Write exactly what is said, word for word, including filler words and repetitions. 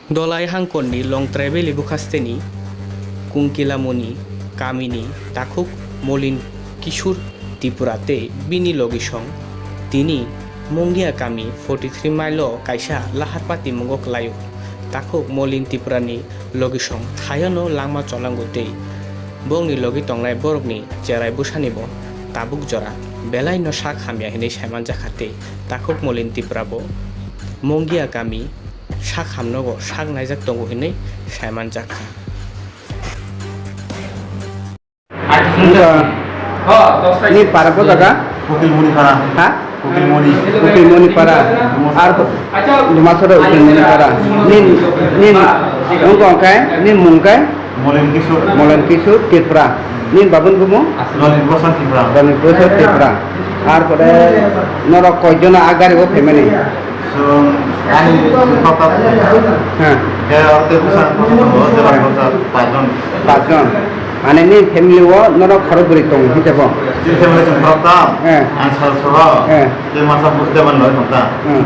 Dolai hangkorni Longtrai Valley bukhasteni Kungkilamoni kamini takhuk Molin Kishur Tripura tei bini logisong tini Mungia kami forty three mile o kaisa laharpati mungo kwlaio. Takhuk Molin Tripurani logisong thaiono langma cholango tei bongni logi tongnai borokni cherai bwsanibo tabuk jora belaino sak hamya hinwi saimanjakha tei takhuk Molin Tripurabo Mungia kami sak hamnogo sak naijak tongo hinwi saimanjakha. Ni para ko jaga? Ukil Muni para. Ha? Ukil Muni. Ukil Muni para. Ar ko, Dumasoro Ukil Muni para. Nin, nin, ungko angkai, nin mungkai? Molen Kisu. Molen Kisu, Tripura. Nin babun bumu? Lolin Bosan Tripura. Lolin Bosan Tripura. Ar kore norok koijona a gari o phaimani? Chwng ani papa. Heh. Khe aro tei bwsa kotor tongo, jora kotor pachjon. Pachjon. Ani ni family o norok khorok bwrwi tongo, hwnkhe bo? Chini family chwng khoroktham. Eh. Ang sal soho. Eh. Tei masa bwsa tei manwi tongkha. Hmm.